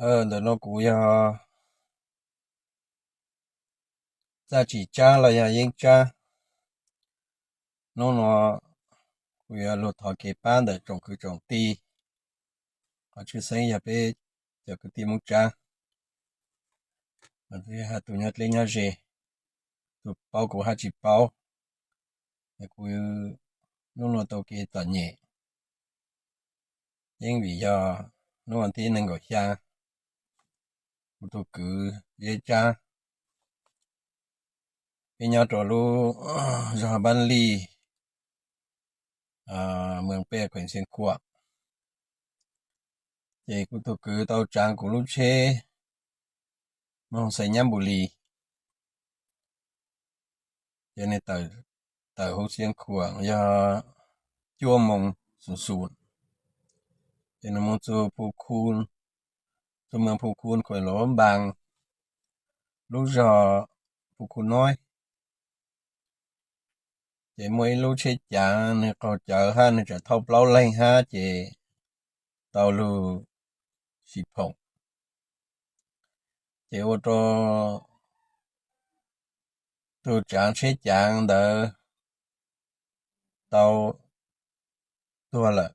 Ntawm no kuv yog Txaj Tsim Tsab los yog Yeeb Tsab. Hnub no kuv yuav lug thov kev pab ntawm tsoom kwv tsoom tij, qhov tshwj xeeb yog peb cov kwv tij Hmoob Tsab, tus nyob dleb nyob ze, tus paub kuv hab tsis paub. Kuv hnub no tau kev txom nyem yeej vim yog hnub tim nees nkaum xya, kuv tus kwv Yeeb Tsab, peb nyob rau lub zog Npab Lij, Moos Pej, khueem Xeev Khuam. Ces kuv tus kwv tau tsaav kuv lub tsheb moog xais nyab Npus Lis, ces nws tawm huv Xeev Khuam yog cuaj moos xum xum, ces nws moog txug moos Phu Khu Khuam Luas Npaas, lub zog Phu Khu Noib. Ces muaj ib lub tsheb caav nws qaug cawv hab nws tseem thauj plaub leeg hab ces tau lug sim phoom, ces ua rau tug tsaav tsheb caav ntawd tau tuag lawm.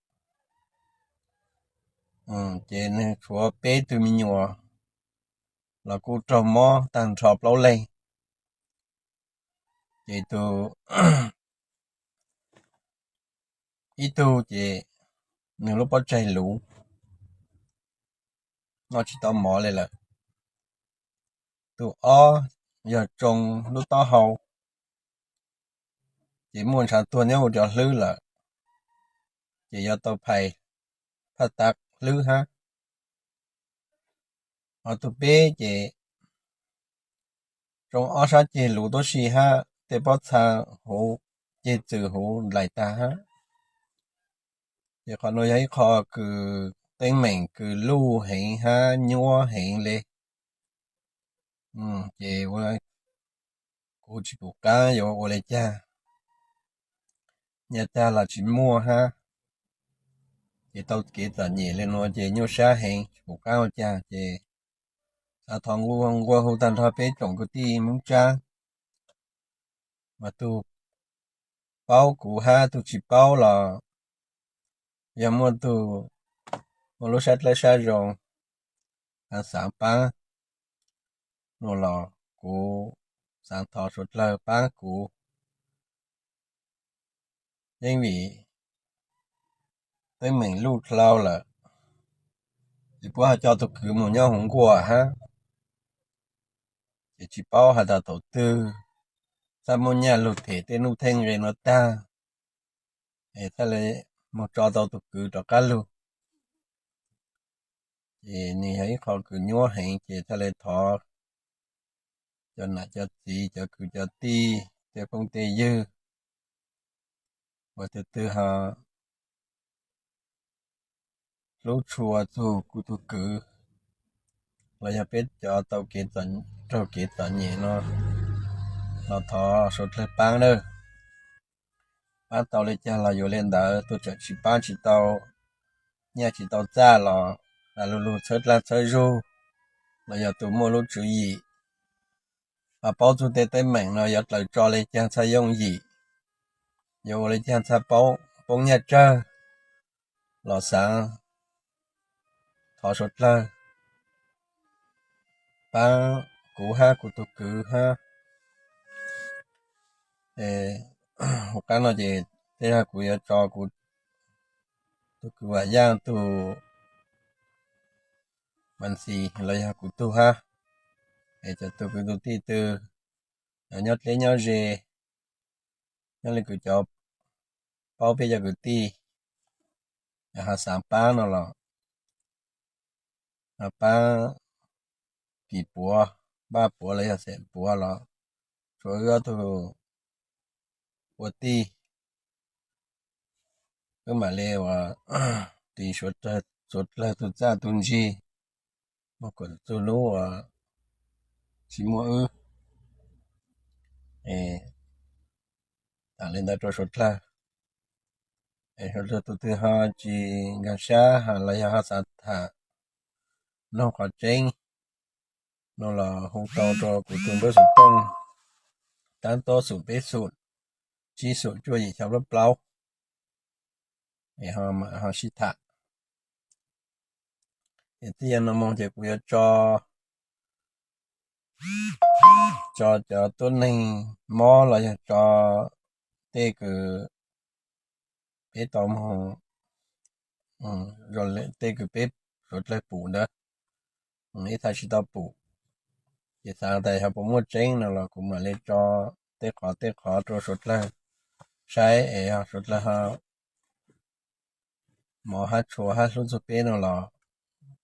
Ces nws tshuav peb tug me nyuam los kuj raug mob tag nrho plaub leeg. Ces tus ib tug ces nws lub pob tsaig luv, noj tsis tau mov li lawm. Tus ob yog tsoo lub taub hau, ces muaj ntshav tuag nyob huv cov hlwb lawm, ces yuav tau phais phaj tav hlwb hab. Ho tus peb ces tsoo ob sab ceg luv tuab si hab tej pob txha huv ceg txwm huv dlais tag hab. Ces qhov nuav yog ib qho kws teeb meem kws luj heev hab nyuab heev le. Ces kuv tsis pum qaab yuav ua le caag, nyaj tag los tsis muaj hab. Ces tau kev txom nyem le nuav ces nyuaj sab heev tsis pum qaab ua caag, ces xaav thov nqua hu tag nrho peb tsoom kwv tij Moob Tsab, mas tug paub kuv hab tug tsis paub los yog muaj tug muaj lub sab dlawb sab zoo hab xaav paab no los kuv xaav thov suav dlawg paab kuv. Yeej vim teeb meem luj dlhau lawm, ces puab ho coj tug kwv moog nyob huv nkuaj hab, ces tsis paub has tas thaum twg, txhaj muaj nyaj lug them tej nuj theej nqe nuav tag, es txhaj le moog tso tau tug kwv rov qab lug. Ces nwg yog ib qho kws nyuab heev, ces txhaj le thov cov nam cov txiv, cov kwv cov tij, tej phooj tej ywg uas tug twg ho hlub tshua txug kuv tug kwv los yog peb cov tau kev, raug kev txom nyem no los thov suav dlawg paab nawb. Paab tau le caag los yuav le ntawd, tug tseem tsis paab tsis tau nyaj tsis tau txaj los tas lug lug txhawb dlaab txhawb zug, los yog tug muaj lub tswv yim mas paub txug tej teeb meem no yuav dlaws tso le caag txhaj yooj yim, yuav ua le caag txhaj paub poob nyaj tsawg los xaav thov suav dlawg paab kuv hab kuv tug kwv hab. Huv qaab no ces tej zag kuv yuav tso kuv tug kwv Vam Yaaj tug mas xis los yog kuv tug hab, es cov tug kwv tug tij twg nyob dleb nyob ze, nyob le kws cov paub peb cov kwv tij, ho xaav paab no los paab kis puav, npaj puav los yog xeem puav los tshuav wb ob tug ua tij, wb mam le ua tis suav dlawg tug txaj tug ntsig, moog kuas txug nub uas tsis muaj wb, tham le ntawd rua suav dlawg. Es suav dlawg tug twg ho tsis nkaag sab los yog ho xaav tham nug qhov tseeb no los hu tau rau kuv tus npawb xov tooj tab tob xoom peb xoom tsib xoom cuaj yim xya plaub plaub, es ho mam ho sib tham. Es tib yam no mus ces kuv yuav tso, tso cov tuab neeg mob los yog tso tej kws peb tau moog, tej kws peb suav dlawg pum ntawd, ib txha tsis tau pum, ces xav tas yog puas muaj tseeb no los kuv mam li tso tej qhov tej qhov rau suav dlawg saib es yog suav dlawg ho mov hab tshua hab hlub txug peb no los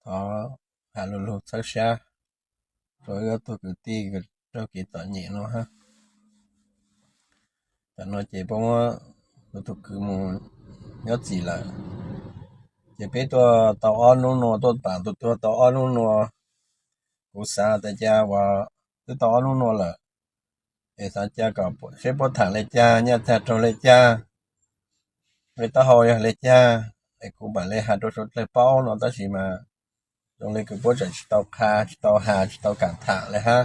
thov has lug lug txhawb sab rau wb ob tug kwv tij raug kev txom nyem no hab. Tam no ces puab muab kuv tus kwv mus nyob txim lawm. Ces peb tuaj tau ob nub nua, tuaj pam tus tuag tau ob nub nua, kuv xav tas cas uas twb tau ob nub nua lawm, es xav cas kom seb puab tham le caag, nyaj tag raug le caag, le taub hau yog le caag, es kuv mam le has rau suav dlawg paub no tab sis mas zoo le kws puab tseem tsis tau qha, tsis tau has, tsis tau kam tham le hab.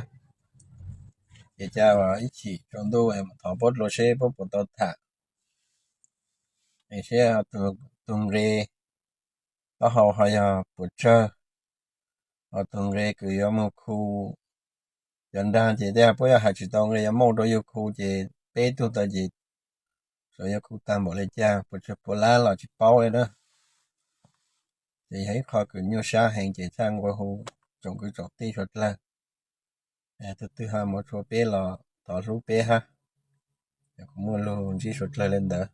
Ces cas ib chim tsaus ntuj thov puab dlua seb puab puas tau tham, es seb tug nqe taub hau ho yog puas tsawg, ho tug nqe kws yuav moog khu cov nraag ces tej puab yuav has tsis tau nqe yuav mooj rau yug khu ces peb tug tau ces xyov yuav khu tag npaum le caag, puas tsawg puas lab los tsis paub le na. Ces yog ib qho kws nyuaj sab heev ces txhaj nqua hu tsoom kwv tsoom tij suav dlawg, tug twg ho moog tshua peb los thov hlub peb hab. Kuv muaj lug ntsib suav dlawg le ntawd.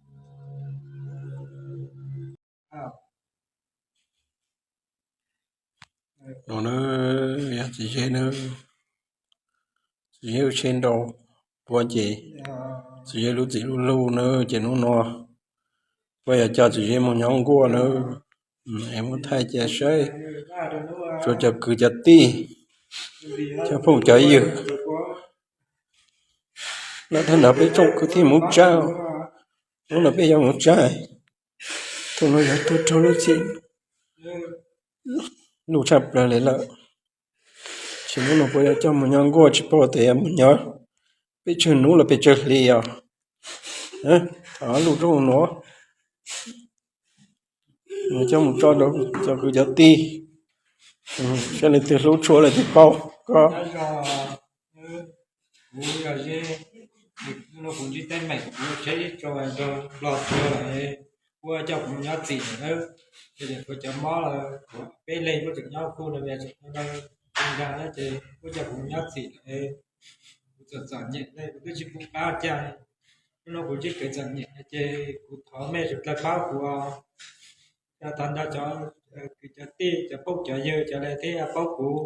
No na, yog txiv Zeb na, txiv Zeb lub tsheb nrau puab ces txiv Zeb lub txim lub hlub na, ces nub nua puab yuav coj txiv Zeb moog nyob nkuaj na, es muab thaij cia saib rua cov kwv cov tij, cov phooj cov ywg, lawv thaj nrog peb tsoom kwv tij moog tsav, nub nua peb yuav moog tsav. Tug nuav yog tug raug lub txim lub tshaj plawg le lawm. Tsis nub nua puab yuav coj moog nyob nkuaj tsis paub tas yuav moog nyob pes tsawg nub los pes tsawg hli os. Thov lub rooj nuav coj moog tso rau cov kwv cov tij, saib leej twg hlub tshua leej twg paub koj. Kuv yog Zeb, kuv ntsib teeb meem kuv tsheb ib tso nrog Nplog tshua lawm, puab coj kuv nyob txim lawm. Ces kuv cov mob lawm, peb leeg puab tseem nyob kuj no, tseem nrog nraag na, ces puab coj kuv nyob txim lawm. Kuv txom txom nyem, kuv twb tsis pum qab cag. Nub nua kuv ntsib kev txom nyem ces kuv thov mej suav dlawg paab kuv os. Cov tag nrho cov kwv cov tij, cov phooj cov ywg, cov le thiab paub kuv,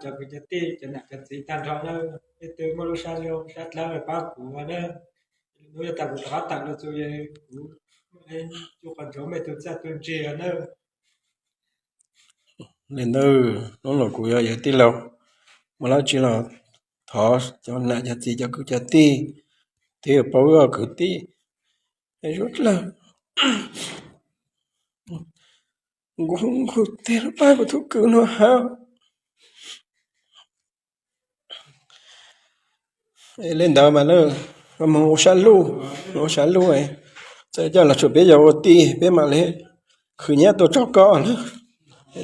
cov kwv cov tij, cov nam cov txiv tag nrho na, leej twg muaj lub sab zoo sab dlawb paab kuv na. Nub yog tas kuv rov qab tawm lug txug, kuv muaj le tug qhov ntsaum mej tug txaj tug ntsig na. Le ntawd, nub nua kuv yog yawg tij laug, muaj dlaab tsi los thov cov nam cov txiv cov kwv cov tij, twb yog paub wb kwv tij, suav dlawg nqus nqus teg lug paab kuv tug kwv nua hab. Le ntawd mas na, moog ua sab luj, ua sab luj, txawm coj los tshuav peb yog ua tij peb mam le khwv nyab tuaj txug koj na.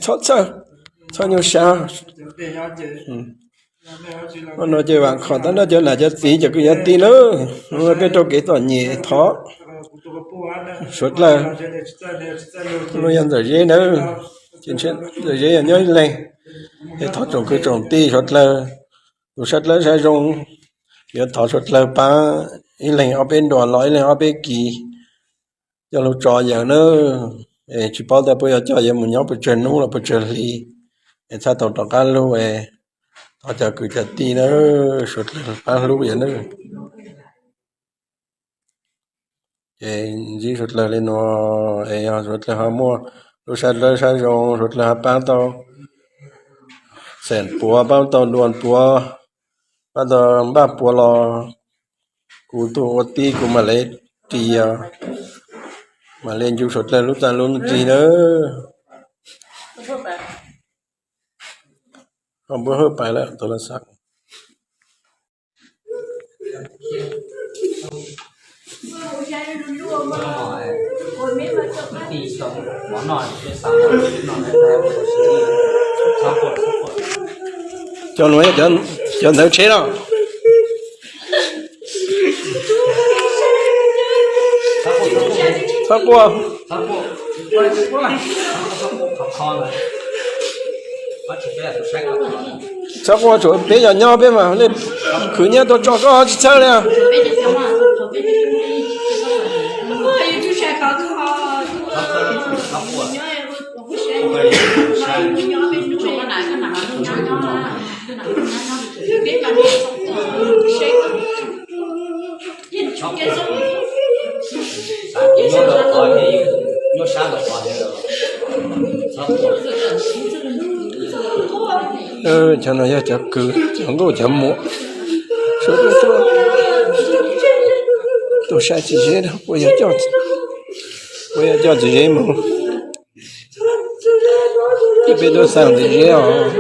Txhob txhawj, txhob nyuaj sab. Nub nua ces vaam khom tab nrho cov nam cov txiv cov kwv cov tij na, nub nua peb raug kev txom nyem thov suav dlawg. Nub nua yog Ntxawm Zeb na, Ntxawm Zeb yog nyob ib leeg, es thov tsoom kwv tsoom tij suav dlawg, tus sab dlawb sab zoo, yuav thov suav dlawg paab ib leeg ob peb nruas los ib leeg ob peb kis, coj lug tso yawg na. Es tsis paub tas puab yuav coj yawg mus nyob puas tsawg nub los puas tsawg hli, es txhaj tau rov qab lug, es thov cov kwv cov tij na, suav dlawg paab hlub yawg na. Ces ntsib suav dlawg le nuav, es yog suav dlawg ho muaj lub sab dlawb sab zoo, suav dlawg ho paab tau xeem puav, paab tau duas puav, paab tau npaj puav los kuv tug ua tij kuv mam le ris, mam le ncu suav dlawg lub txaj lub ntsig na. Koj npua hwj pais lawm tus las xav. Cov nuav yog cov ntawv tsheb los? Txhob quaj. Txhob quaj, tsuav peb yog nyob peb mas le khwv nyiaj tuaj tso koj tsis txhawj li. Cov no yog cov kwv, cov nkauj, cov muam. Tuaj saib txiv Zeb, puas yog coj txiv Zeb mus. Peb tuaj xeem txiv Zeb os.